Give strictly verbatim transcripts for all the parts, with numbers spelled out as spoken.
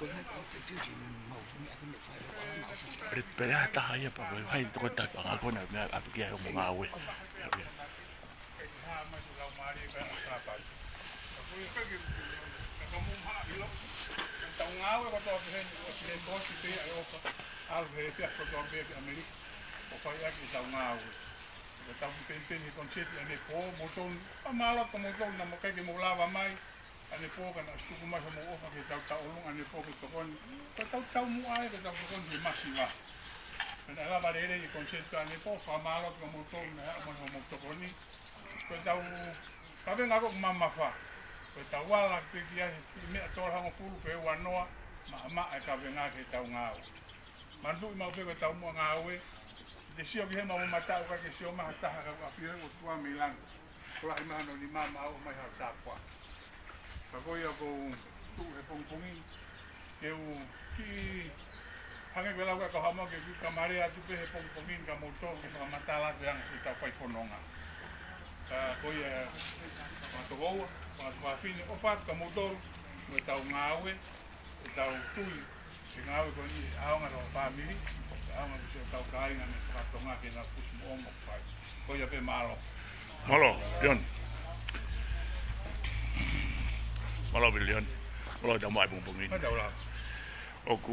Pea, pea ʻi ai ha taha ia pea ko e vahe toko taha pea ngā kona mea ʻapi ki ai ʻo mo ngāue. Ia, ia. Tau ngāue kotoa pē heni, ʻosi le kosi pē ʻa e ʻofa. ʻAlu he efiafi kotoa pē ki ʻAmelika ʻo fai ʻaki ʻetau ngāue. Ko ʻetau penipeni he konisēti ʻanepō, mou tonu, fakamālō atu mou tonu naʻa mou ʻikai ke mou lava mai ʻanepō ka naʻe ʻosi tuku mai homou ʻofa ki heʻetau tauʻolunga ʻanepō ke tokoni. Ko ʻetau taumuʻa ia ke tau tokoni ki he masiva. Pea naʻe lava lelei e konisēti ʻanepō, fakamālō atu mou tonu naʻe haʻu mai homou tokoni. Ko ʻetau kavenga ʻoku mamafa. Ko ʻetau ala pē ki ai he meʻa tolungofulu pe uanoa, maʻamaʻa e kavenga ki heʻetau ngāue. Manatuʻi maʻu pē ko e taumuʻa ngāue. Te sio ki hema mo mataʻu ka ke sio mai ha taha ka ʻoku ʻafio ʻOtua mei langi. Ko e lahi mahalo ni mamaʻo mai ha tāpuaki. Ka ko ia ʻoku ou tuʻu he pongipongi ni ke u kiʻi hangē ko e lau ʻa e kau Haʻamoa ke u kiʻi kamata atu pē he pongipongi ni ka mou tō ke fakamatala atu e anga ʻetau fai fononga. Ka ko ia fakatokoua, fakafine, ʻofa atu kia moutolu, mo ʻetau ngāue, ʻetau tui, he ngāue ko eni, ʻaonga ki he fāmili, ʻaonga ki siʻotau kāinga mei fakatonga ke nau fusi mo ongo fai. Ko ia pē mālō. Mālō, Leon. Mālō, Leon. Mālō, tau mai pongipongi ni. Mai tau la. ʻOku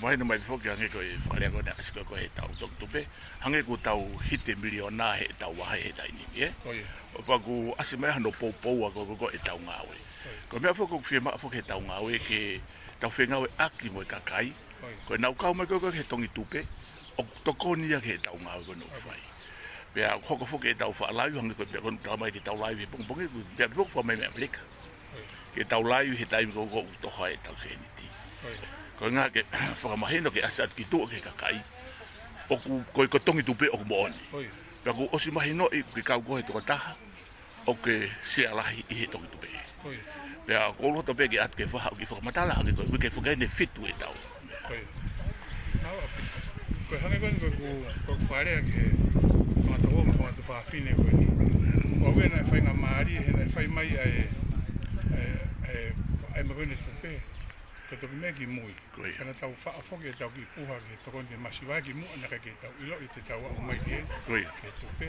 mahino mai foki hangē ko e fakalea ko ena ʻasi ko ē heʻetau toki tupe. Hangē kuo tau hiti e miliona heʻetau vahe he taimi ni, ē? Ko ia. ʻOku ʻasi mai hano poupoua ko ē ko ē ʻetau ngāue. Ko ia. Ko e meʻa foki ʻoku fiemaʻu foki heʻetau ngāue ke tau fengāueʻaki mo e kakai. Ko ia. Ko ʻenau kau mai ko ē ko ē he tongi tupe, ʻoku tokoni ia ki heʻetau ngāue ko ē ʻoku fai. Pea hoko foki ʻetau faʻa laivi, hangē ko e pea ko ʻetau mai ke tau laivi he pongipongi, ko e pea foki fakamai mei ʻAmelika. Ke tau laivi he taimi ko ē ʻoku toho ai ʻetau sēniti. Ko ia. Ko e ʻuhinga ke fakamahino ke ʻasi atu ki tuʻa ki he kakai. ʻOku, ko e ko e tongi tupe ʻoku moʻoni. Ko ia. Pea kuo ʻosi mahinoʻi ke kau ko ē he tokotaha ʻoku ke sea lahi ʻi he tongi tupe. Ko ia. Pea ʻoku ou loto pē ke ʻoatu ke faʻa haʻu ke fakamatala hangē ko e uike foki eni ʻe fitu ʻetau. Ko ia. Naʻa, ko e hangē ko eni ko ʻeku, ko ʻeku fakalea ki he fanga tokoua mo e fanga tuofāfine ko eni. Ko au ia naʻe faingamālie he naʻe fai mai ʻa e, ʻa e, ʻa e, ʻa e meʻa ko eni tupe. Ko e toki meʻa ki mui. Ko ia. Ka naʻa tau faʻa foki ʻetau kiʻi puha ke tokoni ki he masiva kimuʻa naʻe ʻikai ke tau ʻiloʻi te tau aʻu mai ki he, ko ia, ki he tupe.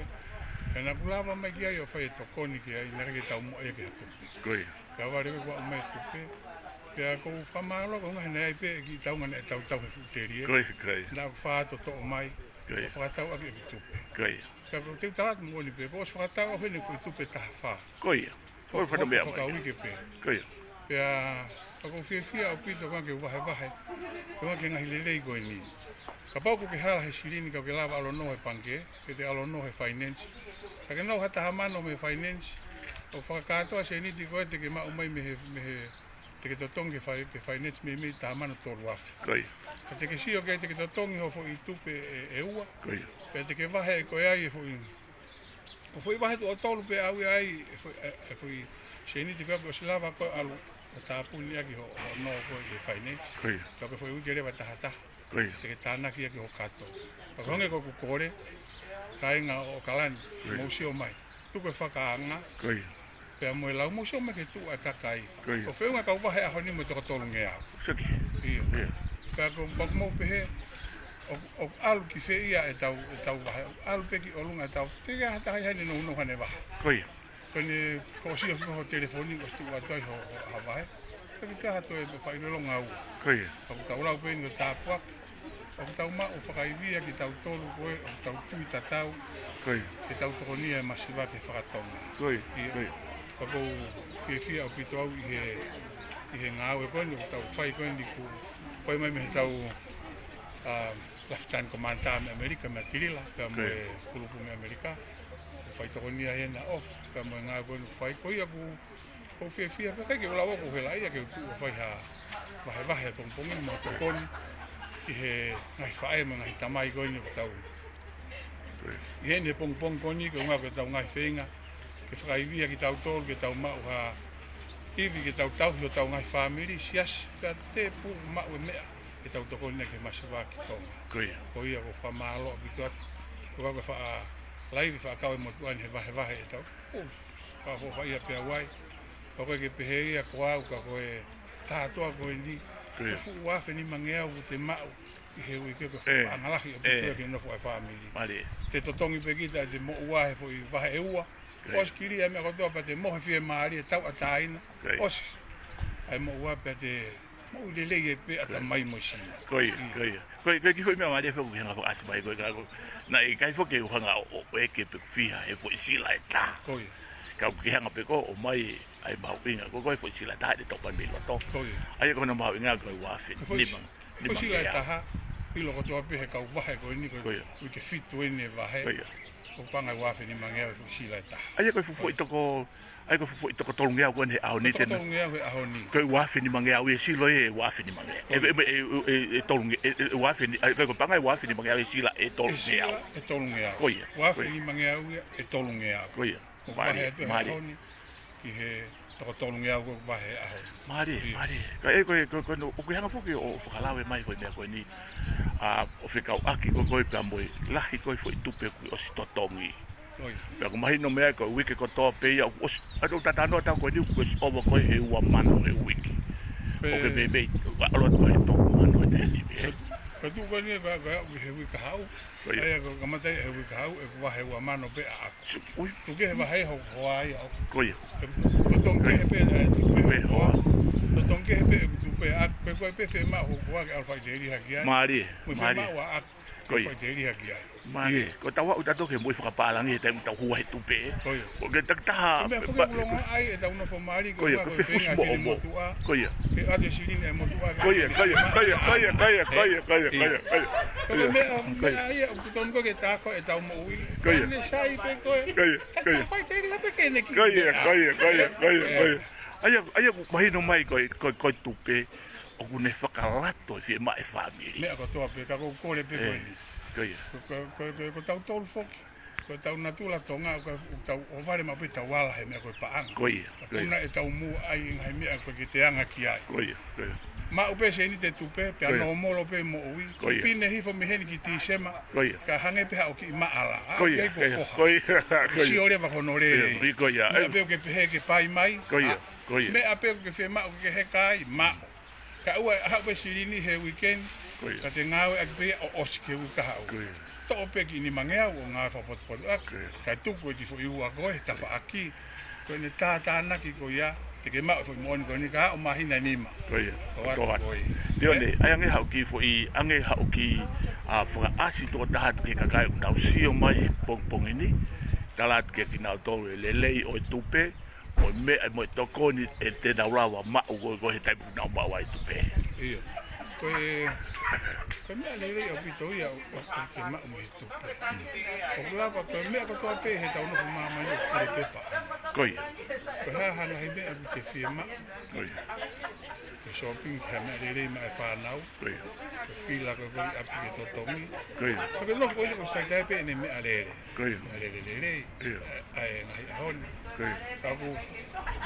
Ka naʻa ku lava mai ki ai ʻo fai e tokoni ki ai naʻe ʻikai ke tau muʻa ia ki he tupe. Ko ia. Pea vale ko ē kuo aʻu mai e tupe. Pea ʻoku ou fakamālō ko e ʻuhinga he naʻe ʻi ai pē e kiʻi taunga naʻe tautau he fuʻu teli ē. Ko ia, ko ia. Naʻa ku faʻa toʻo mai. Ko ia. Ko e fakatau ʻaki e kiʻi tupe. Ko ia. Pea ko e teu tala atu moʻoni pē, kuo ʻosi fakatau ʻaki eni e kiʻi tupe taha fā. Ko ia. Ko e fakameʻa mai. Fakauike pē. Ko ia. Pea, pea ʻoku ou fiefia ʻaupito ko e ʻuhinga ke vahevahe. Ko e ʻuhinga ki he ngaahi lelei ko eni. Kapau ʻoku ke hala he silini ka ʻoku ke lava ʻalu ʻo nofo he pangikē, pe te ʻalu ʻo nofo he finance. Ka ke nofo ha taha mano mei he finance, ʻo fakakātoa e sēniti ko ē te ke maʻu mai mei he, mei he, te ke totongi ke fai, ke finance meimei taha mano tolu afe. Ko ia. Ka te ke sio ki ai te ke totongi hoʻo foʻi tupe ʻe, ʻe ua. Ko ia. Pea te ke vahe ko ē ai e foʻi ʻo foʻi vahe tuʻo tolu pē ʻoku ʻi ai e foʻi, e, e foʻi sēniti ko ē ʻoku ʻosi lava ko ē ʻalu ʻo tāpuni ʻaki hoʻo, hoʻo nofo ko ē ʻi he finance. Ko ia. Ka ko e foʻi uike leva tahataha. Ko ia. Te ke tānaki ʻaki hoʻo kato. Ka ko e hangē ko ʻeku kole, kāinga ʻo ʻAokalani, ko ia, mou sio mai. Tuku e fakaanga. Ko ia. Pea mo e lau mou sio mai ki he tuʻu ʻa e kakai. Ko ia. ʻOku feʻunga e kau vahe ʻaho ni mo e toko tolungeau. Seki. ʻIo. Ia. Pea ko, pea ko mou pehē, ʻo, ʻoku ʻalu ki fē ia ʻetau, ʻetau vahe. ʻAlu pē ki ʻolunga ʻetau. Teʻeki ai ha taha ia ʻe nounou haʻane vahe. Ko ia. Ko ʻene, ko e sio ki hoʻo telefoni, ʻosi tuʻu atu ai hoʻo, hoʻo vahe. Teʻeki ai ha toe pē fai lolo ngāue. Ko ia. Pea ʻoku tau lau pē eni ko e tāpuaki. ʻOku tau maʻu fakaivia kitautolu ko ē, ʻoku tau tui tatau. Ko ia. Ke tau tokonia e masiva ki he fakatonga. Ko ia. ʻIo. Ko ia. Ka ʻoku ou fiefia ʻaupito au ʻi he, ʻi he ngāue ko eni, ʻoku tau fai ko eni kuo fai mai mei heʻetau, ʻa, Lafitani Komanta mei ʻAmelika, mei Atilila, pea mo e, ko ia, kulupu mei ʻAmelika. Fai tokonia ʻi heʻena ʻofa, pea mo e ngāue ko eni ʻoku fai ko ia ʻoku ʻOku ou fiefia pē, ʻikai ke u lava ʻo helaʻia ke u tuʻu ʻo fai ha vahevahe he pongipongi ni mo tokoni ki he ngaahi faʻē mo e ngaahi tamai ko eni ʻoku tau. ʻI heni he pongipongi ko eni ko e ʻuhinga ko ʻetau ngaahi feinga ke fakaivia kitautolu ke tau maʻu ha ivi ke tau tauhi hotau ngaahi fāmili, siasi, pea tēpū maʻu e meʻa ke tau tokoni ki he masiva ki Tonga. Ko ia. Ko ia ʻoku ou fakamālō ʻaupito atu. Ko au ko e faʻa laivi faʻa kau e motuʻa ni he vahevahe ʻetau. ʻOku ou fakaʻofoʻofaʻia pē au ai. Ka ko e ke pehē ia ko au ka ko e kātoa ko eni. Ko ia. Ko e fuʻu ua afe nimangeau ʻoku te maʻu ʻi he uike ko e fuʻu paʻanga lahi ʻaupito ki he nofo ʻa e fāmili. Mālie. Te totongi pē kita ʻete moʻua he foʻi vahe ʻe ua. Ko ia. ʻOsi kilia e meʻa kotoa pea te mohe fiemālie, tauʻatāina. Ko ia. ʻOsi. ʻA e moʻua pea te moʻui lelei pē ʻatamai mo e sino. Ko ia, ko ia. Ko ia, ko e kiʻi foʻi meʻa mālie foki ʻoku ke hanga fakaʻasi mai ko e ka ko. Naʻe ʻikai foki ke u hanga ʻo, ʻo ʻeke pe ʻoku fiha he foʻi sila ʻe taha. Ko ia. Ka ʻoku ke hanga pē koe ʻo ʻomai ʻa e mahuʻinga. Ko e, ko e foʻi sila ʻe taha ʻe toʻo pē mei loto. Ko ia. ʻA ia ko hono mahuʻinga ko e ua afe nima. Ko e foʻi sila ʻe taha, ʻilo kotoa pē he kau vahe ko eni ko e uike fitu eni e vahe. Ko ia. Ko e paʻanga ua afe nimangeau e foʻi sila ʻe taha. ʻA ia ko e fuʻu foʻi toko, ʻa ia ko e fuʻu foʻi toko tolungeau ko eni he ʻaho ni. Toko tolungeau he ʻaho ni. Ko e ua afe nimangeau e sila ʻe ua afe nimangeau. Ko ia. E, e, e, e, e tolunge-, e, e, ua afe ni-, ʻa ia ko e paʻanga ua afe nimangeau e sila ʻe tolungeau. E sila ʻe tolungeau. Ko ia. Ua afe nimangeau ia ʻe tolungeau. Ko ia. Ko e vahe atu he ʻaho ni ki he toko tolungeau ko e vahe ʻaho ni. Mālie, mālie. Ka ʻe ko e, ko e, ko e, ʻoku ke hanga foki ʻo fakalave mai ko e meʻa ko eni, ʻa, ʻo fekauʻaki ko e, ko e pea mo e lahi ko e foʻi tupe kuo ʻosi totongi. Ko ia. Pea ʻoku mahino mei ai ko e uike kotoa pē ia, ʻoku ʻosi, ʻa, ʻoku tatanoa atu ko eni ʻoku ʻosi ʻova ko e he ua mano he uike. ʻOku ke meimei ʻalu atu ko e toko mano he taimi ni, ē? Ko e tuʻu ko eni ko e, ko e, he uike kahaʻu. Ko ia. ʻA ia ko e kamata ia he uike kahaʻu, ʻe vahe ua mano pē ʻaʻaku. Ui. Tuku kehe vahe hokohoko ia ʻoku. Ko ia. ʻE, totongi kehe pē, ʻe, tupe hokohoko. Totongi kehe pē, ʻe tupe ʻaʻaku, pea ko e pē fiemaʻu hokohoko ke ʻalu faʻiteliha ki ai. Mālie, mālie. Mo e fiemaʻu ʻaʻaku, ko ia. Faʻiteliha ki ai. Mālie. Ko ʻetau aʻu atu ki he moʻui fakapālangi he taimi ʻoku tau hū ai he tupe. Ko ia. ʻOku ke takitaha. Ko e meʻa foki ʻoku longoaʻa ai ʻetau nofo mali, ko ia, ko e fefusi moʻomoʻa. Ko ia. Ke ʻoatu e silini ʻa e motuʻa. Ko ia, ko ia, ko ia. Ko e meʻa, meʻa ia ʻoku totonu ko ē ke tā ko ē ʻetau moʻui. Ko ia. Ko ʻene sai pē ko ē. Ko ia, ko ia. Ka faʻiteliha pē ke ne kiʻi. Ko ia, ko ia, ko ia, ko ia, ko ia. ʻA ia, ʻa ia ʻoku mahino mai ko e, ko e, ko e tupe ʻoku ne fakalato e fiemaʻu e fāmili. Meʻa kotoa pē, ka ʻoku ou kole pē ko eni. Ko ia. Ko, ko, ko, ko, ko tautolu foki. Ko ʻetau natula Tonga, ko ʻetau ʻohovale maʻu pē ʻetau ala he meʻa ko e paʻanga. Ko ia, ko ia. Ka puna ʻetau mū ai ngaahi meʻa ko ē ke te anga ki ai. Ko ia, ko ia. Maʻu pē sēniti e tupe, pea nōmolo pē moʻui. Ko ia. Pine hifo mei heni ki Tīsema. Ko ia. Ka hangē pē haʻo kiʻi maʻala. Ko ia, ko ia. Ko ia, ko ia. Sio leva hono lelei. Ko ia. Meʻa pē ʻoku ke pehē ke pai mai. Ko ia, ko ia. Meʻa pē ʻoku ke fiemaʻu ke heka ai, maʻu. Ka ʻoua ʻe haʻu pē silini he uike ni, ko ia, ka te ngāueʻaki pē ia ʻo ʻosi ki he uike kahaʻu. Ko ia. Toʻo pē kiʻi nimangeau ʻo ngāue fakapotopoto ʻaki, ko ia, kae tuku e kiʻi foʻi ua ko ē he tafaʻaki. Ko ʻene tātānaki ko ia, te ke maʻu e foʻi moʻoni ko eni ka aʻu māhina ʻe nima. Ko ia. Ko atu ko ia. Leone, ʻai ange haʻo kiʻi foʻi, ange haʻo kiʻi, ʻa, fakaʻasi toko taha atu ki he kakai ʻoku nau sio mai he pongipongi ni, tala atu kiate kinautolu e lelei ʻo e tupe, ʻo e meʻa mo e tokoni ʻe te nau lava maʻu ko ē, ko ē he taimi ʻoku nau maʻu ai e tupe. ʻIo. Ko e, ko e meʻa lelei ʻaupito ia ʻo, ʻo, ʻo ke maʻu mei he tupe. ʻOku lava ko e meʻa kotoa pē he tau nofo māmani ʻoku kole pē paʻanga. Ko ia. Ko e hā ha ngaahi meʻa ʻoku ke fiemaʻu. Ko ia. Ko e shopping, ha meʻa lelei maʻa e fānau. Ko ia. Ko e pila ko ē ʻi ʻapi ke totongi. Ko ia. Ko e nofo ko ia ʻoku sai taha pē ʻene meʻa lelei. Ko ia. Meʻa lelei, lelei. ʻIo. ʻA e, ʻa e ngaahi ʻaho ni. Ko ia. Ka ʻoku,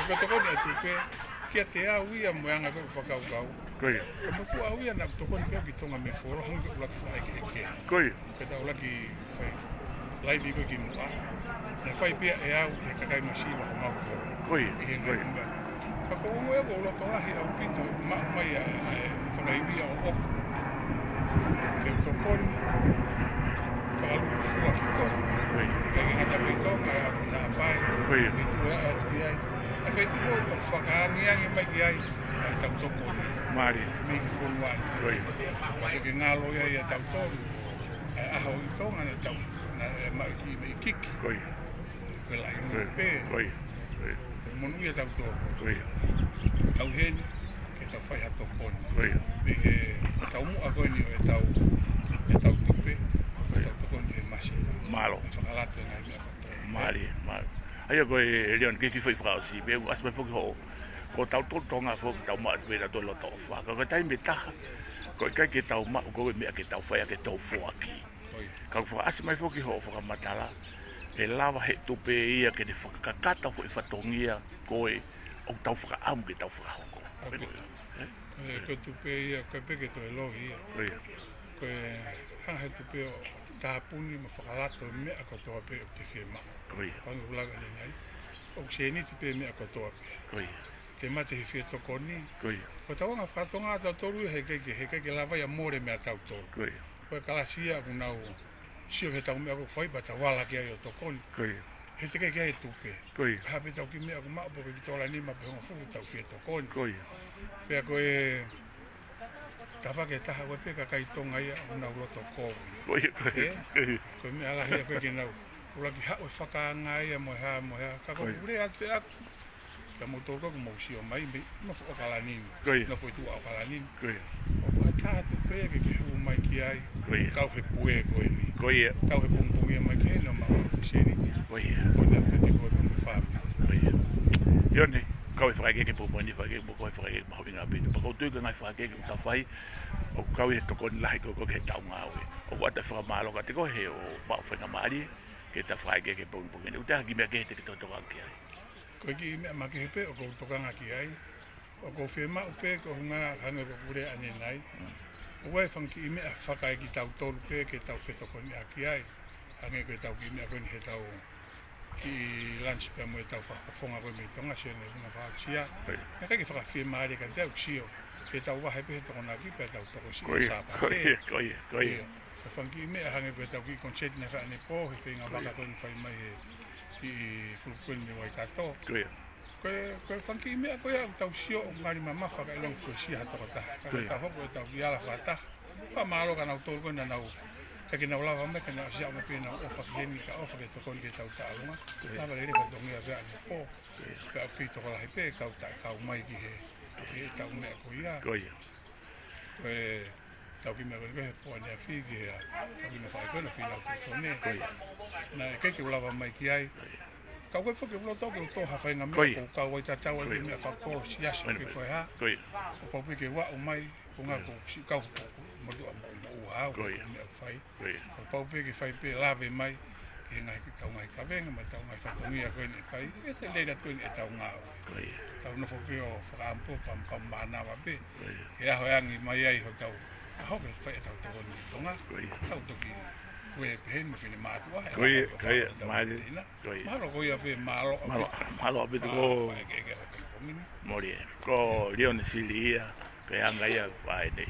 ko e tokoni ʻa e tupe, kiate au ia mo e anga ko ē ʻeku fakakaukau. Ko ia. Ko e motuʻa au ia naʻa ku tokoni pē au ki Tonga mei Folo, hangē ko e ʻuluaki fakaʻekeʻeke. Ko ia. Ko ʻetau ʻuluaki fai laivi ko ē kimuʻa. Naʻe fai pē ia ʻe au, ʻe he kakai Nuʻusila homau kolo. Ko ia, ʻi he ko ia. Ngaahi meʻa. Ka ʻoku ou ongoʻi ʻoku ou loto lahi ʻaupito, maʻu mai ʻa e, ʻa e fakaivia ʻoʻoku. Ke u tokoni, fakalūkufua ki Tonga. Ko ia. Ke ngata pē ʻi Tonga, ʻa e ʻapi Haʻapai. Ko ia. Ke tuʻu atu ki ai. ʻA e feituʻu ʻoku fakaangiangi mai ki ai ʻa ʻetau tokoni. Mālie. Mei he fonua ni. Ko ia. Ka ke ngalo ia ʻiate kitautolu. ʻA e ʻaho ʻi Tonga naʻa tau, naʻe maʻu ki he meʻa iiki. Ko ia. Ko e lahi mo e pē. Ko ia. Ko ia. Monūʻia tautolu. Ko ia. Tau heni, ke tau fai ha tokoni. Ko ia. Mei he taumuʻa ko eni ʻo ʻetau, ʻetau tupe, ko ia, ʻetau tokoni he masi. Mālō. Fakalato e ngaahi meʻa kotoa. Mālie, mālie. ʻA ia ko e Leone, kiʻi foʻi fakaʻosi, pea ʻoku ʻasi mai foki hoʻo, ko tautolu Tonga foki, tau maʻu atu pē tautolu loto ʻofa. Ka ko e taimi ʻe taha, ko e ʻikai ke tau maʻu ko e meʻa ke tau fai ʻaki ʻetau foaki. Ko ia. Ka ʻoku fakaʻasi mai foki hoʻo fakamatala, ʻe lava he tupe ia ke ne fakakakato foʻi fatongia ko ē ʻoku tau fakaʻamu ke tau fakahoko. Ko ia. Ko e, ko e tupe ia, ko e peke toe lohi ia. Ko ia. Ko e hanga he tupe ʻo tāpuni mo fakalato e meʻa kotoa pē ʻoku te fiemaʻu. Ko ia. Hangē ko e lave ʻanenai, ʻoku sēniti pē meʻa kotoa pē. Ko ia. ʻe mate he fie tokoni. Ko ia. Ko e tauʻanga faka-Tonga ʻa tautolu ia heʻikai ke, heʻikai ke lava ia ʻo mole meia tautolu. Ko ia. Ko e kalasi ia ʻoku nau sio ki heʻetau meʻa ʻoku fai pea tau ala ki ai ʻo tokoni. Ko ia. He teʻeki ke ʻi ai e tupe. Ko ia. Hā pē ʻetau kiʻi meʻa ʻoku maʻu pe ko e kiʻi tola nima pe hongofulu ʻetau fie tokoni. Ko ia. Pea ko e tafaʻaki ʻe taha ko ē pē kakai Tonga ia ʻoku nau loto kovi. Ko ia, ko ia, ē? Ko ia. Ko e meʻa lahi ia ko ē ke nau ʻuluaki haʻu e fakaanga ia mo e hā, mo e hā. Ka ko e Ko ia. pule atu pē ʻaku. Ka mou toko ko mou sio mai, mei, nofo ʻAokalani ni. Ko ia. Nofo ʻi tuʻa ʻAokalani ni. Ko ia. ʻOku ʻatā atu pē ke ke hū mai ki ai. Ko ia. Kau he pue ko eni. Ko ia. Kau he pongipongi mai ki heni ʻo maʻu e fuseni. Ko ia. Ko ena pē te ko e pongipongi fāmili. Ko ia. Leone, kau e fakaʻekeʻeke pongipongi ni, fakaʻekeʻeke mo ko e fakaʻekeʻeke mahuʻinga ʻaupito. Pea ʻoku ou tui ko e ngaahi fakaʻekeʻeke ʻoku ta fai, ʻoku kau ʻi he tokoni lahi ko ē ki heʻetau ngāue. ʻOku ʻoatu e fakamālō kiate koe hoʻo maʻu faingamālie ke ta fakaʻekeʻeke pongipongi ni. ʻOku ʻi ai ha kiʻi meʻa kehe te ke toe tokanga ki ai? Ko e kiʻi meʻa makehe pē ʻoku ou tokanga ki ai. ʻOku ou fiemaʻu pē ko e ʻuhinga hangē ko ʻeku lea ʻanenai. Mm. ʻOku ʻi ai e fanga kiʻi meʻa fakaekitautolu pē ke tau fetokoniʻaki ai. Hangē ko ʻetau kiʻi meʻa ko eni heʻetau kiʻi lunch pea mo ʻetau fakafofonga ko ē mei Tonga, sio ʻene ʻuhinga fakaʻosia. Ko ia. Naʻe ʻikai ke fakafiemālie kiate au, sio. Ke tau vahe pē he Tokonaki pea tau tokosiʻi Ko ia, Sāpate. ko ia, ko ia, ko ia. ʻIo. Ko e fanga kiʻi meʻa hangē ko ʻetau kiʻi concert naʻe fai ʻanepō, he feinga Ko ia. vaka ko eni fai mai he kiʻi kulupu ko eni mei Waikato. Ko ia. Ko e, ko e fanga kiʻi meʻa ko ia ʻoku tau sio ʻoku ngali mamafa kae ʻiloange fuesia ha tokotaha. Ka Ko ia. tau hoko ʻetau kiʻi ala fakataha. Fakamālō kia nautolu ko ē naʻa nau, ka ke nau lava mai ke nau ʻasi ʻo ʻomai pē ʻenau ʻofa ki heni, ka ʻofa ke tokoni ki heʻetau taʻalonga. Ko ia. Lava lelei fatongia pē ʻanepō. Ko ia. Ka ʻoku kei tokolahi pē kau ta-, kau mai ki he, ki heʻetau meʻa ko ia. Ko ia. Ko ʻetau kiʻi meʻa ko eni ko ē he pō ʻaneafi ki he, ʻetau kiʻi meʻa fai ko ē naʻe fai ʻe Tokone. Ko ia. Naʻe ʻikai ke u lava mai ki ai. Ko ia. Ka ʻoku ʻikai foki ke u loto ke u tō ha faingamālie Ko ia. ʻoku ou kau ai tatau ai Ko ia. ki he meʻa fakakolo siasi Ko ia. pe ko e hā. Ko ia. ʻOku ou pehē ke u aʻu mai, ko e ʻuhinga Ko ia. ko e siʻi kau ko, ko, motuʻa mo, mo ua au, Ko ia. meʻa fai. Ko ia. Kapau pē ke fai pē lave mai, ki he ngaahi, ʻetau ngaahi kavenga, mo ʻetau ngaahi fatongia ko eni ʻe fai, ʻe te lele atu eni ʻetau ngāue. Ko ia. Tau nofo pē ʻo fakaʻamu pē, pea mo kau mānava pē. Ko ia. Ke ʻaho ʻe angi mai ai hotau ʻaho ke fai ʻetau tokoni ki Tonga. Ko ia. Tau toki kue pehē ni mo finemātuʻa, ʻe Ko ia, ʻaho ko ia, hotau mālie. tēnā. Ko ia. Mahalo ko ia pē, mālō Mālō, ʻaupito. mālō ʻaupito Fa-, ko. fakaʻekeʻeke ʻo e pongipongi ni. Mālie. Ko Leone Sili ia. Ko e anga ia ʻa ʻene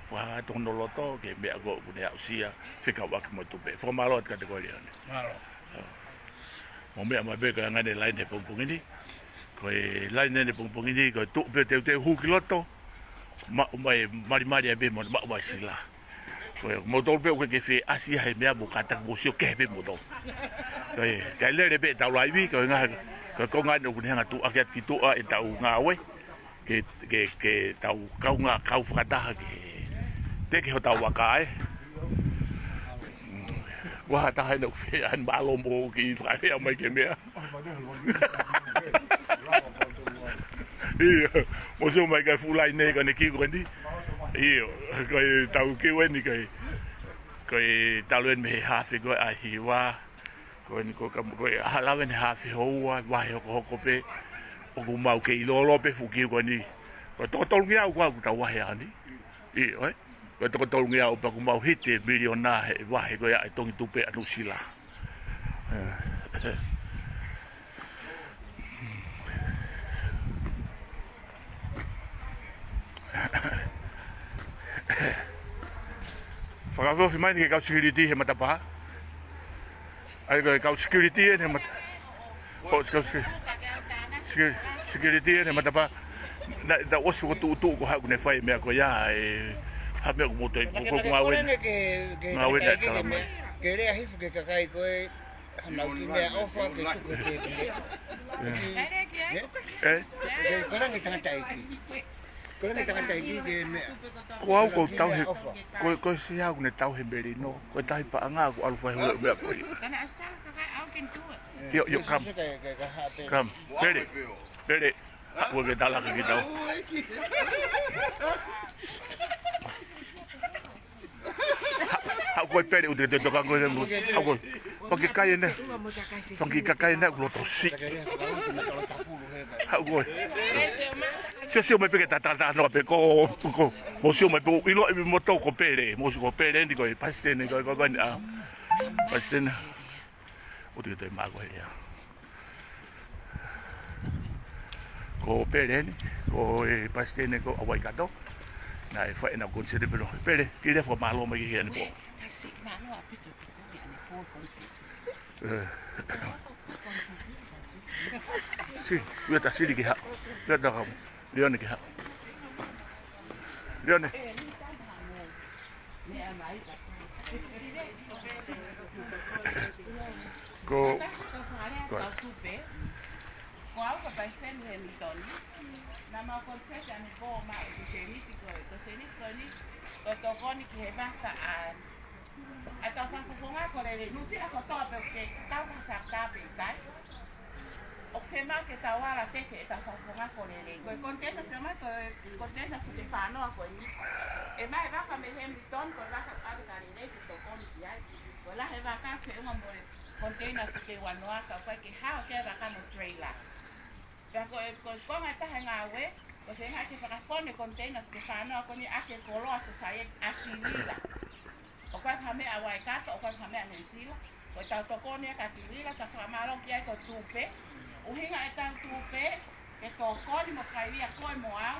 fakahā atu hono loto ki he meʻa ko ē ʻoku ne aʻusia fekauʻaki mo e tupe. Fakamālō atu kiate koe Leone. Mālō. Mou meʻa mai pē ko e anga ʻene laine he pongipongi ni. Ko e laine ʻene pongipongi ni, ko e tuʻu pē teuteu hū ki loto. Maʻu mai malimali ai pē mo maʻu mai sila. Ko e moutolu pē ʻoku ke fie ʻasi he meʻa mou kātaki mou sio kehe pē moutolu. Ko e, kae lele pē ʻetau laivi, ko e ngaahi, ko e konga eni ʻoku ne hanga ʻo tuʻuaki atu ki tuʻa ʻetau ngāue. Ke, ke, ke tau kaungā kau fakataha ke teke hotau vaka ē. Mm. Ua ha taha ʻena ʻoku fie ʻai mālō mo kiʻi fakahea mai ki he meʻa. ʻIo, mou sio mai ki he fuʻu laine ko eni kiu ko eni. ʻIo, ko ʻetau kiu eni ko e, ko e talu eni mei he hafe ko ē ʻa e hiva. Ko eni ko ka, ko e ʻaho lava eni hafe houa, vahe hokohoko pē, ʻoku mau kei lōloa pē fuʻu kiu ko eni. Ko e toko tolungeau ko ē ʻoku tau vahe ai ni. ʻIo, ē? Ko e toko tolungeau pea ʻoku mau hiti e miliona he vahe ko ia ʻa e tongi tupe ʻa Nuʻusila. Fakaʻofoʻofa mai eni ki he kau security he matapā. ʻAi ko e kau security eni he mata-, ʻo, kau se-, security, security eni he matapā. Naʻa tau ʻosi fokotuʻutuʻu ko e hā ʻoku ne fai e meʻa ko ia, ē, ha meʻa ʻoku mou toe, ko, ko, ko ngāue eni. Ngāue eni ʻa e tala mai. Ke lea hifo ki he kakai ko ē, ʻenau kiʻi meʻa ʻofa ke tuku ke, ke. ʻĒ? Ke, ke, ko e langi tangataʻeiki. Ko e langi tangataʻeiki ke meʻa. Ko au ʻoku ou tauhi, ko, ko e siʻi au ʻoku ne tauhi melino, ko e tauhi paʻanga ʻoku ʻalu fai holo meʻa poi. ʻIo, ʻio, come. Come. Pele, pele. Haʻu ke tala ki tau. Haʻu koe pele ʻoua te ke toka koe mo. Haʻu koe. Pea ke kai ʻeni. Pea ke kai ʻeni ʻoku loto siʻi. Haʻu koe. Sio, sio mai pē ke ta, ta, ta, no pē ko, ko. Mou sio mai pē ʻiloʻi pē moutolu ko Pele. Mou sio ko Pele eni ko e palesiteni ko, ko, ko eni ʻa. Palesiteni. ʻOua te ke toe mā koe ia. Ko Ko Pele eni, ko e palesiteni ko ē ʻa Waikato. Naʻe fai ʻena koniseti pē ʻo Pele, kiʻi lea fakamālō mai ki he ʻanepō. Kasi mālō ʻaupito ki he ʻanepō koniseti. Eh. Si, ui ʻa Tasili ke haʻu. Ui ʻa Takamu. Leone ke haʻu. Leone. Ko, ko. Ko au ko Palesiteni Hemilitoni. Naʻa mau koniseti ʻanepō maʻu ʻe he sēniti ko ē. Ko e sēniti ko eni, ko e tokoni ki he vaka ʻa, ʻa e tau fakafofonga ko Lelei. Nuʻusila kotoa pē ʻoku ke kau ka sa ka pē kai. ʻOku fiemaʻu ke tau ala teke ʻetau fakafofonga ko Lelei. Ko e koniteina sio mai ko e koniteina fuke fānoa ko eni. ʻE maʻu e vaka mei Hemilitoni, ko e vaka ʻave ka Lelei ke tokoni ki ai. Ko e lahi e vaka feʻunga mo e koniteina fuke uanoa ka ʻoku ʻikai ke hao ki ai e vaka mo trailer. Pea ko e, ko e konga ʻe taha e ngāue, ko e feinga ke fakafonu e koniteina fuke fānoa ko eni ʻaki e koloa sosaieti ʻa Tilila. ʻOku ʻikai ha meʻa ʻa Waikato, ʻoku ʻikai ha meʻa ʻa Nuʻusila. Ko ʻetau tokoni ia kia Tilila, tau fakamālō ki ai ko e tupe. ʻUhinga ʻetau tupe, ke tokoni mo fai ia koe mo au,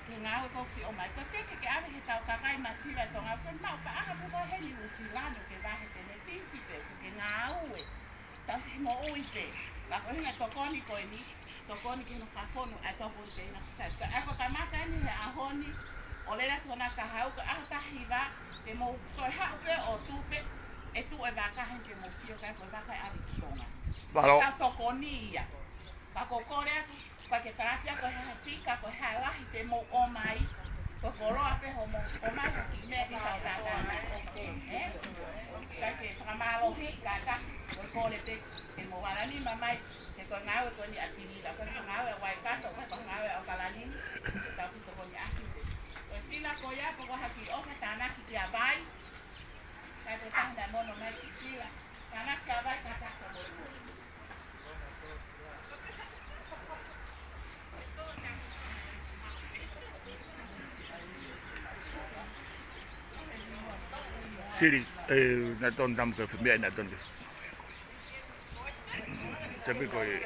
ki he ngāue ko ē ʻoku siʻi ʻomai. Ko e teke ke ʻave ki heʻetau kakai masiva ʻi Tonga, ko e maʻu paʻanga pē ko ē heni Nuʻusila ni ʻoku ke vahe pē ʻene fifty pē, ʻoku ke ngāue. Tau siʻi moʻui pē. Ka ko e ʻuhinga e tokoni ko eni, tokoni ki hono fakafonu ʻa e tokoni teina. Ka, ka ʻa ia ko e kamata eni he ʻaho ni, ʻo lele atu ʻa e kahaʻu, ko e ʻaho taha hiva, te mou toe haʻu pē ʻo tupe, ʻe tuʻu e vaka heni ke mou sio ki ai ko e vaka ʻe ʻave ki Tonga. Mālō. Tau tokoni ia. Ka ko e kole atu, ka ke talatia ko e hā e fika, ko e hā e lahi te mou ʻomai, ko e koloa pē hoʻomou ʻomai ha kiʻi meʻa ke tau tātānaki. Ē? Ka ke fakamālohi, ka ka, ko e kole pē, ke mou ala nima mai, he ko e ngāue ko eni ʻa Tilila, ko e ngāue ʻa Waikato, ko e ngāue ʻa ʻAokalani ni, tau fitokoniʻaki pē. Ko Sila ko ia, ko e hā e kiʻi ʻofa tānaki kia Vai, ka ko e taha naʻe mono mai ki Sila, tānaki kia Vai, ka ka ka mo e mo. Sili, ē, naʻe tonu tamu ke fai meʻa, naʻe tonu ke. Sabi ko e,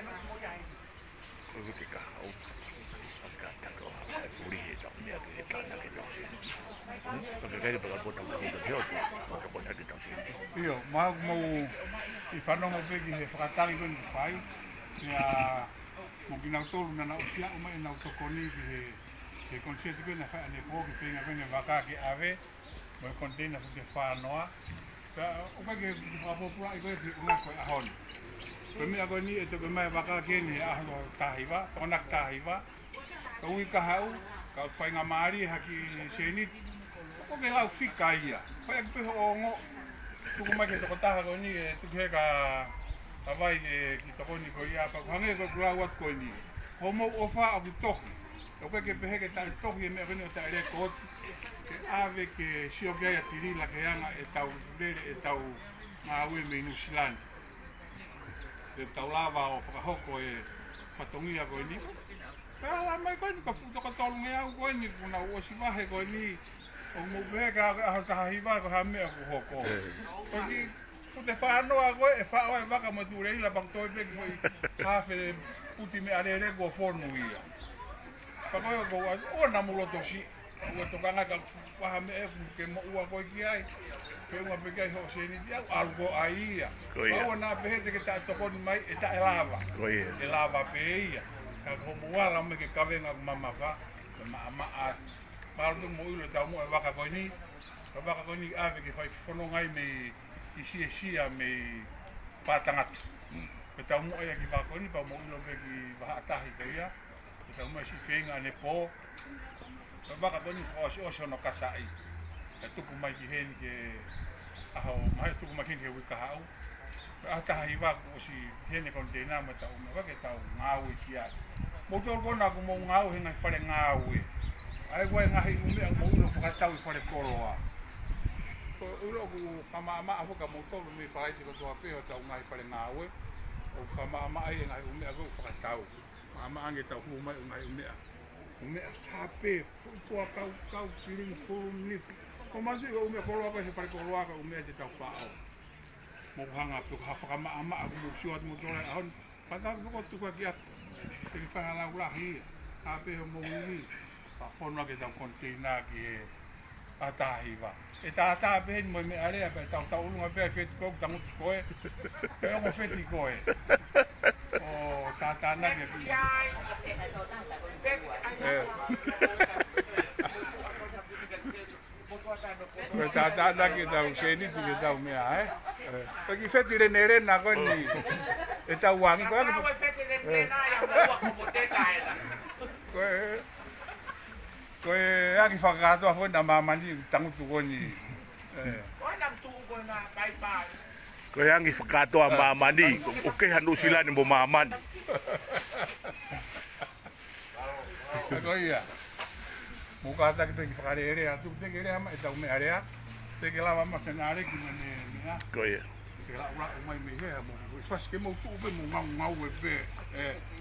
ko e ke ka, ʻo, ʻo ka, ka, ko, ʻa e fuli he tau, meʻa ke he tānaki tau sili. Hmm? Ka ke kai ke paka pota, paka pota, paka pota, paka pota, paka pota, paka pota. ʻIo, mau, mau, ʻi fanongo pē ki he fakatali ko eni fai. Ia, mo kinautolu naʻa nau ʻosi aʻu mai ʻenau tokoni ki he, ki he koniseti ko ē naʻe fai ʻanepō ki he feinga ko eni e vaka ke ʻave, mo e koniteina fuke fānoa. Pea, ʻoku ʻikai ke, ke fakapōpulaʻi ko ē ki he ʻuhinga ko e ʻaho ni. Ko e meʻa ko eni ʻe toki ʻomai e vaka ki heni he ʻaho taha hiva, Tokonaki taha hiva. Ka ui kahaʻu, ka faingamālie ha kiʻi sēniti. ʻOku ke lau fika ia. Fai ʻaki pē hoʻo ongo. Tuku mai ki he tokotaha ko eni, ē, tuku he ka, ka Vai, ē, kiʻi tokoni ko ia, pea ʻoku hangē ko ʻeku lau atu ko eni. Ko hoʻomou ʻofa ʻoku tohi. ʻOku ʻikai ke pehē ke taʻetohi e meʻa ko eni ʻo taʻelekooti. Ke ʻave ke sio ki ai ʻa Tilila ki he anga ʻetau lele ʻetau ngāue mei Nuʻusila ni. Ke tau lava ʻo fakahoko e fatongia ko eni. Pea ala mai ko eni, ko e fuʻu toko tolungeau ko eni, kuo nau ʻosi vahe ko eni, ʻoku mou pehē ka ko e ʻaho taha hiva ko e hā e meʻa kuo hoko. Ko e kiʻi fute fānoa ko ē, ʻe faʻo e vaka mo e tuleila pea toe pē ki he hafe puti meʻalele kuo fonu ia. Pea ko e ʻoku ou ʻoua naʻa mou loto siʻi. ʻOua tokanga ka ʻoku ʻi ai ha meʻa ʻoku ke moʻua koe ki ai. Feʻunga pē ki ai hoʻo sēniti ʻalu ko ē ia. Ko ia. ʻOua naʻa pehē te ke taʻetokoni mai ʻe taʻelava. Ko ia. ʻE lava pē ia. Ka ko hoʻomou ala mai ki he kavenga ʻoku mamafa. Ko e maʻamaʻa. Mālō pē mou ʻilo e taumuʻa e vaka ko eni. Ko e vaka ko eni ʻave ke fai fononga ai mei Siesia mei Pātangata. Mm. Ko e taumuʻa ia ki he vaka ko eni pea mou ʻilo pē ki Vahaʻatahi ko ia. Ko e taumuʻa siʻi feinga ʻanepō. Ko e vaka ko eni fakaʻosiʻosi hono kasaʻi. Ka tuku mai ki heni ki he ʻaho, mahalo tuku mai ki heni ki he uike kahaʻu. Ko e ʻaho taha hiva kuo ʻosi heni e koniteina mo e tau meʻa ke tau ngāue ki ai. Moutolu ko ena ʻoku mou ngāue he ngaahi fale ngāue. ʻA ia ko e ngaahi ʻū meʻa ʻoku mou ʻilo fakatau ʻi fale koloa. Ko e ʻilo ʻoku fakamaʻamaʻa foki ʻa moutolu mei Falaite kotoa pē hotau ngaahi fale ngāue. ʻOku fakamaʻamaʻa ai e ngaahi ʻū meʻa ko ē ʻoku fakatau. Maʻamaʻa ange ʻetau hū mai ʻū ngaahi ʻū meʻa. ʻŪ meʻa hape, fuʻu toa kaukau, kilingi, fulunifi. Ko e mātuʻa ʻū meʻa koloa ko ē he fale koloa ko e ʻū meʻa te tau faʻo. Mou hanga pē ha fakamaʻamaʻa ʻoku mou sio atu moutolu he ʻaho ni. Pea tau pē ko e tukuakiʻaki. Te ke fai ha lau lahi ia. Ka pehē mo ui, ka fonu ake tau koniteina ki he ʻAtahiva. ʻE tātā pē heni mo e meʻalea pē, tau tau ʻulunga pē feti ko ē, tangutu ko ē. Pea ongo feti ko ē. ʻO tātā na ke pia. ʻE. Ko e tātā na ke tau seniti ke tau meʻa, ē? ʻE. Pea ki feti lenelena ko eni. ʻE tau angi ko ē. Ko e, ko e angi fakakātoa ko ena māmani tangutu ko eni. ʻE. Ko e angi fakakātoa māmani, ʻo, ʻo kehe ʻa Nuʻusila ni mo māmani. Ko ia. Mou kātaki pē ke fakalele atu, te ke lea mai ʻetau meʻalea. Te ke lava mai ke nale ki mane meʻa. Ko ia. Ke laʻu laʻu mai mei hea mo, fasi ke mou tuʻu pē mo ngau ngau e pē. ʻE.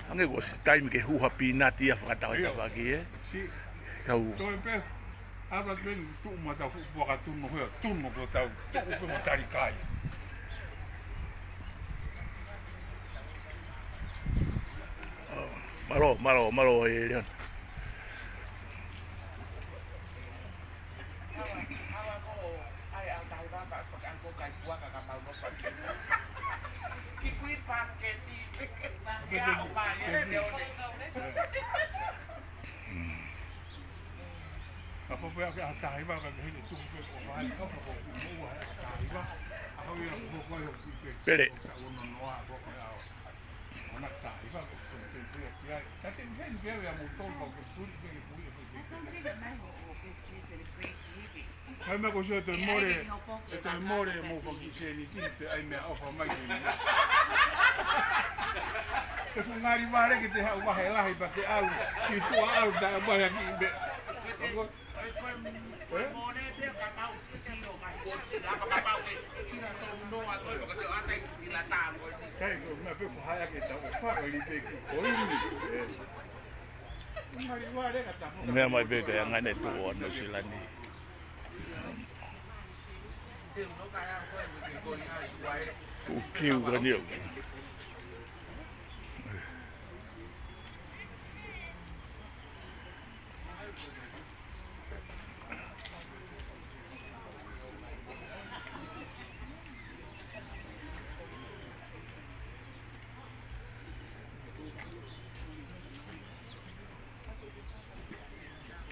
Hangē kuo ʻosi taimi ke huha pīnati ia fakatau e tavaki, ē? Si. Tau. Toe pē. Apa tuen tuʻu ma tau fuʻu puaka tunu hea, tunu ko tau, tuʻu pē mo tali kai. Mālō, mālō, mālō, ē, Leon. Ka pau pē ʻa e ʻAtahiva, ka ke hili tuku pē ko vai, ka pau ko ua ʻa e ʻAtahiva. ʻA ko ia ko vai ho ki pē. Pele. Ka ono noa ko ko e ʻao. Ona ʻAtahiva ko ko pē pē ki ai. Ka te heni pē ʻa mo tolu ko ko tuli pē ki puli pē ki pē. Kai mai ko sio e toe mole, e toe mole mo faki sēniti pe ʻai meʻaʻofa mai ki ni. Ke fuʻu ngali vale ke te haʻu vahe lahi pea te ʻalu, ki tuʻa ʻalu ta vahe ki be. Kai ko meʻa pē fuʻu haʻi ake tau ʻofa ko e li pe ki ko ini. Fuʻu ngali vale ka ta fuʻu. Meʻa mai pē ka ʻi ai ngā ne tuʻu ʻa Nuʻusila ni. Fuʻu kiu ka ni au.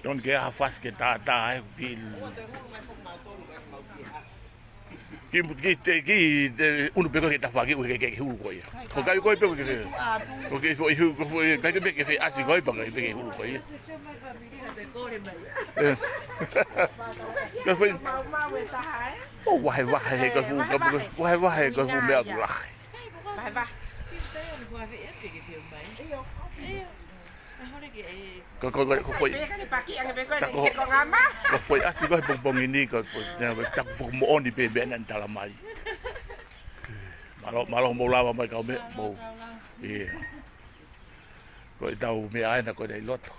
Tonu ke ʻaha fasi ke tātā, ē, ki, ki te, ki te, unu pē ko ē ke tafaki, ʻoku ke, ke, ke hulu ko ia. Ko kai ko ē pē ko ke, ko ke foʻi hulu, ko foʻi, kai ko ē pē ke fai ʻasi ko ē pē, kai pē ke hulu ko ia. ʻE. Ka foʻi, ʻo vahevahe, ka fuʻu, ka fuʻu, vahevahe, ka fuʻu meʻa kulahi. Ko, ko, ko, ko foʻi. Ka ko, ko foʻi ʻasi ko ē he pongipongi ni, ka ko, taku foki moʻoni pē meʻa naʻa ne tala mai. Mālō, mālō mou lava mai kau meʻa, mou. ʻIo. Ko e tau meʻa ena ko ena ʻi loto.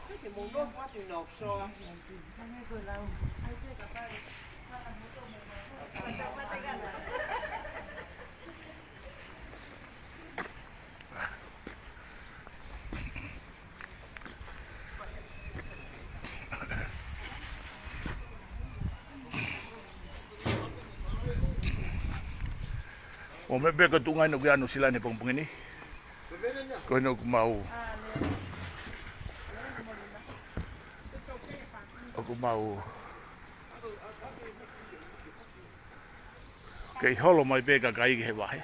ʻO meʻa pē ko e tuʻunga ʻeni ʻoku ʻi ai ʻa Nuʻusila ni he pongipongi ni. Ko ʻeni ʻoku mau. ʻOku mau. Kei holo mai pē kakai ki he vahe.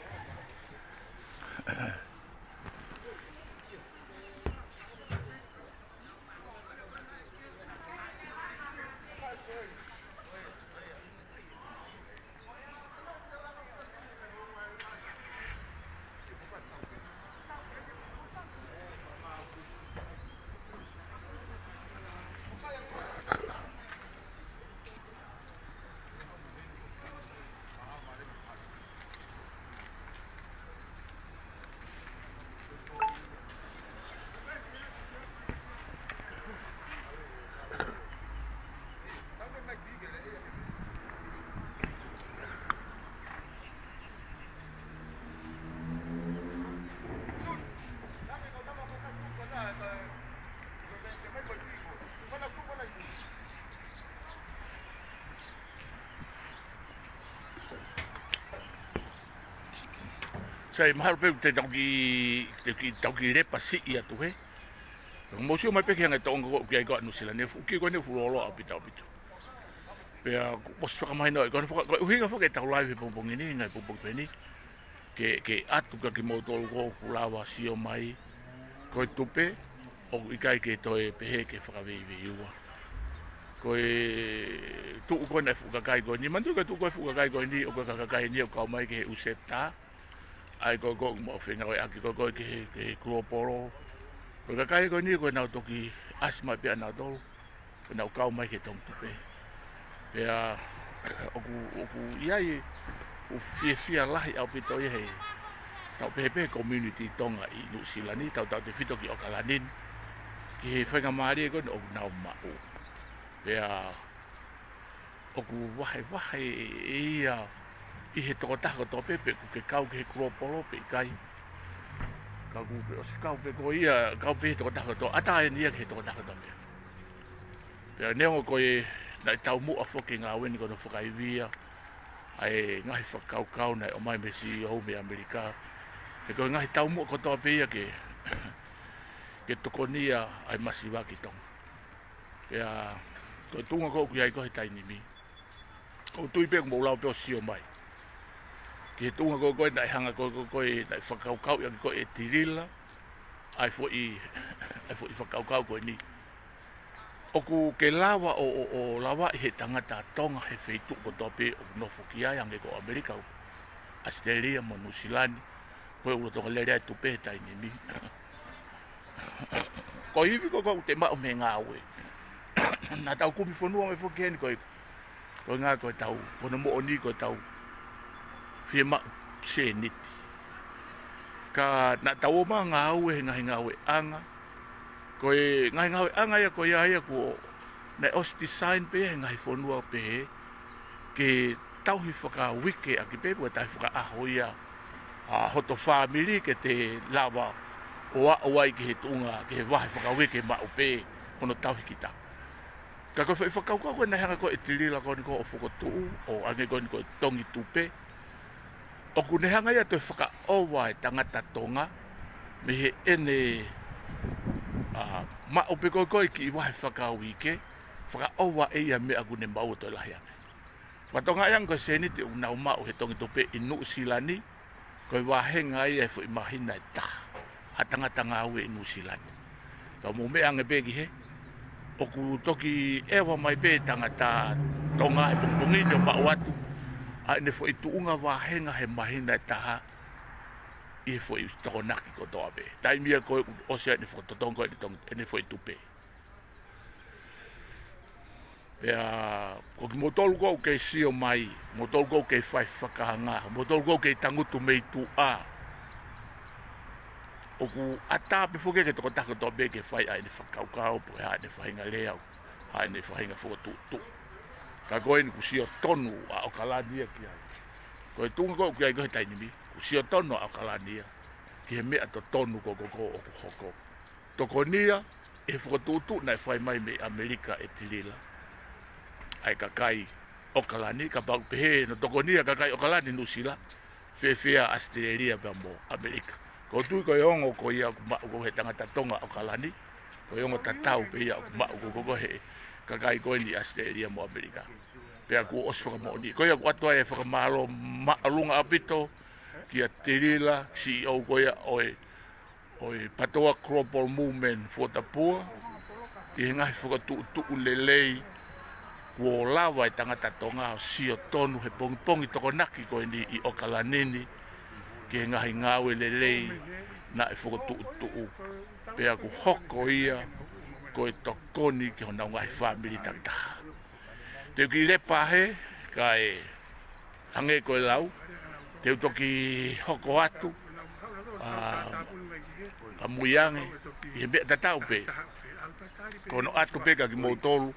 Sai, mahalo pē te tau kiʻi, te kiʻi, tau kiʻi lepa siʻi atu he. Mou sio mai pē ki he ngaahi toʻonga ko ē ʻoku ʻi ai ko ē ʻa Nuʻu Sila ni, fuʻu kiʻi ko eni fuʻu lōloa ʻaupito ʻaupito. Pea ʻoku ʻosi fakamahino ai, ko hono faka-, ko e ʻuhinga foki ʻetau live he pongipongi ni, ngaahi pongipongi pē ni, ke, ke ʻatu kia kimoutolu ko ē ʻoku lava sio mai, ko e tupe, ʻoku ʻikai ke toe pehē ke fakaveiveiua. Ko e tuʻu ko ē ʻa e fuʻu kakai ko eni, manatuʻi ko e tuʻu ko ē ʻa e fuʻu kakai ko eni, ʻoku ʻikai ko e kakai eni ʻoku kau mai ki he ʻū sētā, ʻa ia ko ē ʻoku mau fengāueʻaki ko ē ki he, ki he Kuloa Polo. Ko e kakai ko eni ko ʻenau toki ʻasi mai pē ʻanautolu, ko ʻenau kau mai ki he tongi tupe. Pea ʻoku, ʻoku ʻi ai ʻeku fiefia lahi ʻaupito ia he tau pehē pē he community Tonga ʻi Nuʻu Sila ni, tautautefito ki ʻAokalani ni, ki he faingamālie ko eni ʻoku nau maʻu. Pea ʻoku vahevahe ia ʻi he tokotaha kotoa pē, pe ʻoku ke kau ki he Kuloa Polo pe ʻikai. Ka ʻoku pē ʻosi kau pē ko ia, kau pē he tokotaha kotoa, ʻatā eni ia ki he tokotaha kotoa pē. Pea neongo ko e naʻe taumuʻa foki e ngāue ni ko hono fakaivia ʻa e ngaahi fakakaukau naʻe ʻomai mei he C E O mei ʻAmelika. He ko e ngaahi taumuʻa kotoa pē ia ke, ke tokonia ʻa e masiva ki Tonga. Pea ko e tuʻunga ko ē ʻoku ʻi ai ko ē he taimi ni, ʻoku ou tui pē ʻoku mou lava pē ʻo sio mai ki he tuʻunga ko ē ko ē naʻe hanga ko ē, ko ē naʻe fakakaukauʻi ʻaki ko ē ʻe Tilila ʻa e foʻi, ʻa e foʻi fakakaukau ko eni. ʻOku ke lava ʻo, ʻo, ʻo lavaʻi he tangata Tonga he feituʻu kotoa pē ʻoku nofo ki ai, hangē ko ʻAmelika, ʻAositelēlia mo Nuʻu Sila ni, ko e ʻū lolotonga lele ʻa e tupe he taimi ni. Ko e ivi ko ē ʻoku te maʻu mei he ngāue. Naʻa tau kumi fonua mai foki heni ko e, ko e ngaahi ko ʻetau, ko hono moʻoni ko ʻetau fiemaʻu sēniti. Ka naʻa tau ō mai ʻo ngāue he ngaahi ngāueʻanga. Ko e ngaahi ngāueʻanga ia ko ia ia kuo naʻe ʻosi design pē ia he ngaahi fonua pehē ke tauhi fakauike ʻaki pē, pe ko e tauhi fakaʻaho ia ʻa hoto fāmili ke te lava ʻo aʻu ai ki he tuʻunga, ki he vahe fakauike maʻu pē hono tauhi kita. Ka ko e foʻi fakakaukau ko ē naʻe hanga ko ē ʻe Tilila ko eni ko ē ʻo fokotuʻu, ʻo hangē ko eni ko e tongi tupe, ʻoku ne hanga ia ʻo toe fakaʻova e tangata Tonga mei heʻene, ʻa, maʻu pē ko ē ko ē kiʻi vahe fakauike, fakaʻova ʻe ia e meʻa ʻoku ne maʻu ʻo toe lahi ange. Fakatokangaʻi ange ko e sēniti ʻoku nau maʻu he tongi tupe ʻi Nuʻu Sila ni, ko e vāhenga ia ʻo e foʻi māhina ʻe taha ha tangata ngāue ʻi Nuʻu Sila ni. Ka mou meʻa ange pē ki hē, ʻoku toki ʻeva mai pē tangata Tonga he pongipongi ni ʻo maʻu atu ʻa ʻene foʻi tuʻunga vāhenga he māhina ʻe taha ʻi he foʻi tokonaki kotoa pē. Taimi ia ko ē ʻoku ʻosi ai ʻene fokotuʻutuʻu ko ē ʻene tong-, ʻene foʻi tupe. Pea ko kimoutolu ko ē ʻoku kei sio mai, moutolu ko ē ʻoku kei fai fakahanga, moutolu ko ē ʻoku kei tangutu mei tuʻa, ʻoku ʻatā pē foki ki he tokotaha kotoa pē ke fai ʻa ʻene fakakaukau, pe ko e hā ʻene faʻahinga lea, hā ʻene faʻahinga fokotuʻutuʻu. Ka ko eni kuo sio tonu ʻa ʻAokalani ia ki ai. Ko e tuʻunga ko ē ʻoku ʻi ai ko ē he taimi ni, kuo sio tonu ʻa ʻAokalani ia ki he meʻa totonu ko ē ko ē ʻoku hoko. Tokonia ʻe he fokotuʻutuʻu naʻe fai mai mei ʻAmelika ʻe Tilila ʻa e kakai ʻAokalani, kapau ʻoku pehē hono tokonia e kakai ʻAokalani Nuʻu Sila, fēfē ʻAositelēlia pea mo ʻAmelika. ʻOku ou tui ko e ongo ko ia ʻoku maʻu ko ē he tangata Tonga ʻAokalani, ko e ongo tatau pē ia ʻoku maʻu ko ē ko ē he kakai ko eni ʻAositelēlia mo ʻAmelika. Pea kuo ʻosi fakamoʻoni. Ko ia ʻoku ʻoatu ai e fakamālō māʻolunga ʻaupito kia Tilila, C E O ko ia ʻo e ʻo e PATOA Global Movement Fuata Pua, ki he ngaahi fokotuʻutuʻu lelei kuo lava e tangata Tonga ʻo sio tonu he pongipongi tokonaki ko eni ʻi ʻAokalani ni, ki he ngaahi ngāue lelei naʻe fokotuʻutuʻu, pea kuo hoko ia ko e tokoni ki honau ngaahi fāmili takitaha. Te u kiʻi lepa hē, kae hangē ko e lau, te u toki hoko atu, ʻa, ʻamui ange ʻi he meʻa tatau pē. Ko hono ʻatu pē kia kimoutolu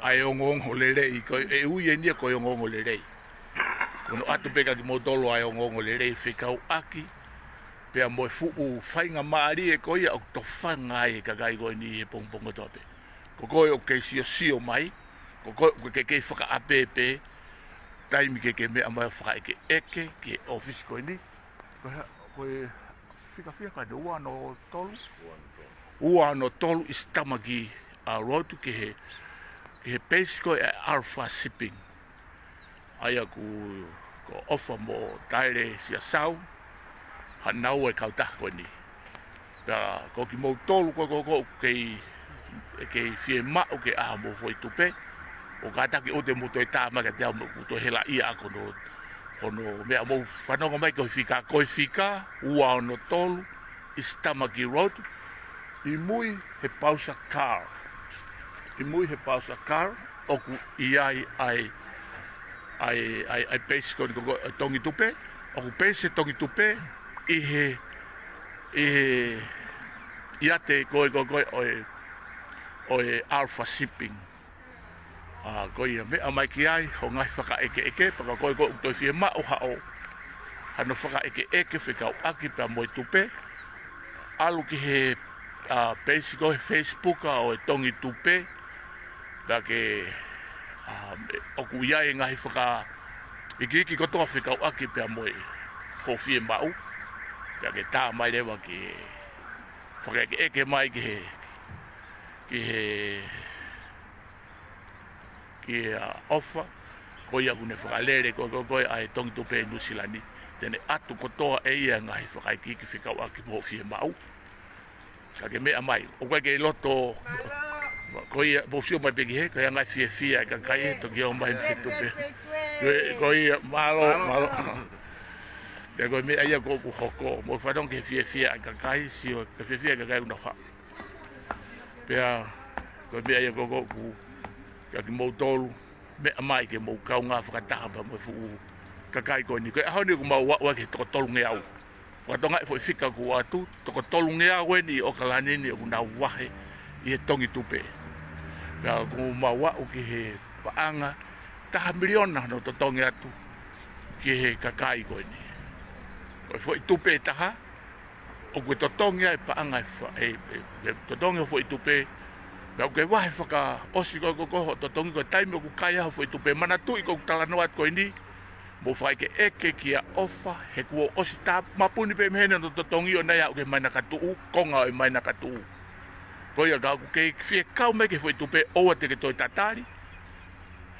ʻa e ongoongo lelei, ko e ui eni ia ko e ongoongo lelei. Ko hono ʻatu pē kia kimoutolu ʻa e ongoongo lelei fekauʻaki pea mo e fuʻu faingamālie ko ia ʻoku tofanga ai e kakai ko eni he pongipongi kotoa pē. Ko koe ʻoku kei siosio mai, ko koe ʻoku ke kei fakaʻapeʻape, taimi ke ke meʻa mai ʻo fakaʻekeʻeke ki he ʻōfisi ko eni. Ko e hā, Ko e fika fiha ka ne ua ono tolu. Ua ono tolu East Tamaki, ā, Road ki he, ki he peisi ko ē ʻa e Alpha Shipping. ʻA ia ʻoku, ko ʻOfa mo Taele Siasau, hanaua e kautaha ko eni. Pea ko kimoutolu ko, ko, ko, kei, kei fiemaʻu ke ʻai haʻamou foʻi tupe, ʻoku kātaki ʻoua te mou toe tā mai kiate au mo ʻeku toe helaʻia ʻaki hono, hono meʻa. Mou fanongo mai ki he fika, ko e fika, ua ono tolu East Tamaki Road, ʻi mui he Pausa Car. ʻI mui he Pausa Car, ʻoku ʻi ai ʻa e, ʻa e, ʻa e, ʻa e peisi ko eni ko, ko e Tongi Tupe, ʻoku peisi e Tongi Tupe ʻi he, ʻi he, ʻiate ko ē, ko ē, ko ē, ʻo e, ʻo e Alpha Shipping. Ā, ko ia, meʻa mai ki ai hoʻo ngaahi fakaʻekeʻeke, pea ka ko e, ko ē ʻoku toe fiemaʻu haʻo, hano fakaʻekeʻeke fekauʻaki pea mo e tupe, ʻalu ki he, ā, peisi ko ē he Facebook ʻo e Tongi Tupe, pea ke, ā, ʻoku ʻi ai e ngaahi fakaikiiki kotoa fekauʻaki pea mo e hoʻo fiemaʻu, pea ke tā mai leva ke fakaʻekeʻeke mai ki he, ki he, ki he, ā, ʻOfa, ko ia ʻoku ne fakalele ko, ko, ko ē ʻa e Tongi Tupe ʻi Nuʻusila ni. Te ne ʻatu kotoa ʻe ia e ngaahi fakaikiiki fekauʻaki mo hoʻo fiemaʻu. Ka ke meʻa mai, ʻoku ʻikai ke ʻi loto, ko ia, mou sio mai pē ki hē, ko e anga e fiefia e kakai he toki ō mai mo e tupe. Ko, ko ia, mālō, mālō. Pea ko e meʻa ia ʻoku, ʻoku hoko, mou fanongo ki he fiefia e kakai, sio ki he fiefia e kakai ʻoku nau haʻu. Pea, ko e meʻa ia ʻoku, ʻoku, kiate kimoutolu, meʻa mai ke mou kaungā fakataha pea mo e fuʻu kakai ko eni. Ko e ʻaho ni ʻoku mau aʻu ai ki he toko tolungeau. Fakatonga e foʻi fika kuo ʻatu, toko tolungeau eni ʻi ʻOkalani ni ʻoku nau vahe ʻi he Tongi Tupe. Pea ʻoku mau aʻu ki he paʻanga taha miliona hono totongi atu ki he kakai ko eni. Ko e foʻi tupe ʻe taha, ʻoku ke totongi ai e paʻanga ʻe fa-, ʻe, ʻe, ʻe totongi hoʻo foʻi tupe, pea ʻoku ke vahe fakaʻosi ko, ko, ko hoʻo totongi ko e taimi ʻoku kai ai hoʻo foʻi tupe. Manatuʻi ko ʻeku talanoa atu ko eni, mou fakaʻekeʻeke kia ʻOfa, he kuo ʻosi tāmapuni pē mei heni hono totongi ʻo nau aʻu ki he Maina Katuʻu, konga ʻo e Maina Katuʻu. Ko ia ka ʻoku ke fie kau mai ki he foʻi tupe ʻoua te ke toe tatali,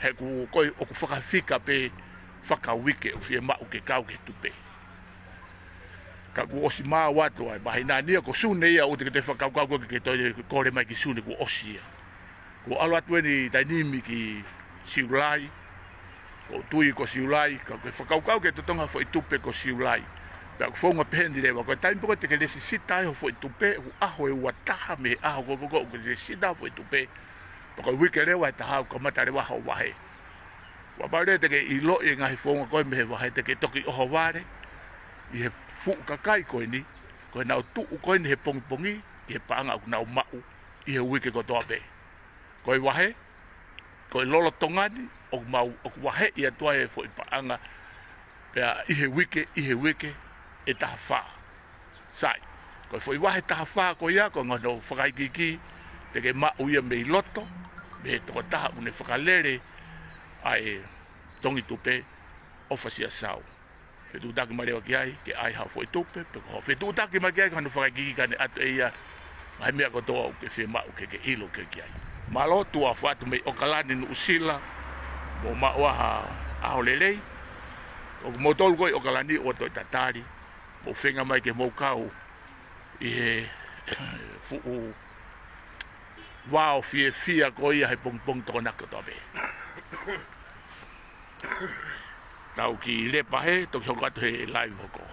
he ʻoku, ko e, ʻoku fakafika pē fakauike ʻoku fiemaʻu ke kau ki he tupe. Ka kuo ʻosi maau atu ʻa e māhina ni ia, ko Sune ia ʻoua te ke toe fakakaukau ko ē ke toe kole mai ki Sune, kuo ʻosi ia. Kuo ʻalu atu eni taimi ni ki Siulai, ʻoku ou tui ko Siulai, ka ke fakakaukau ke totongi ha foʻi tupe ko Siulai. Pea ʻoku founga pehē ni leva, ko e taimi pē ko ē te ke lēsisita ai hoʻo foʻi tupe, ʻoku ʻaho ʻe ua taha mei he ʻaho ko, ko, ko, ʻoku ke lēsisita hoʻo foʻi tupe, pea ko e uike leva ʻe taha ʻoku kamata leva hoʻo vahe. Ua pau leva te ke ʻiloʻi e ngaahi founga ko ē mei he vahe, te ke toki ʻohovale ʻi he fuʻu kakai ko eni, ko ʻenau tuʻu ko eni he pongipongi ki he paʻanga ʻoku nau maʻu ʻi he uike kotoa pē. Ko e vahe, ko e lolotonga ni, ʻoku mau, ʻoku vaheʻi atu ai e foʻi paʻanga, pea ʻi he uike, ʻi he uike ʻe taha fā. Sai, ko e foʻi vahe taha fā ko ia, ko e ngaahi fakaʻikiiki te ke maʻu ia mei loto, mei he tokotaha ʻoku ne fakalele ʻa e Tongi Tupe, ʻOfa Siasau. Fetuʻutaki mai leva ki ai, ke ʻai haʻo foʻi tupe, pe ko e fetuʻutaki mai ki ai, ko hono fakaʻikiiki ka ne ʻatu ʻe ia e ngaahi meʻa kotoa ʻoku ke fiemaʻu ke ke ʻilo ki ai. Mālō, tuʻa ʻofa atu mei ʻOkalani, Nuʻusila, mou maʻu ha ʻaho lelei. ʻOku moutolu ko ē ʻi ʻOkalani ʻoua toe tatali, mou feinga mai ke mou kau ʻi he fuʻu vao fiefia ko ia he pongipongi Tokonaki kotoa pē. Tau kiʻi lepa hē, toki hoko atu he live hoko.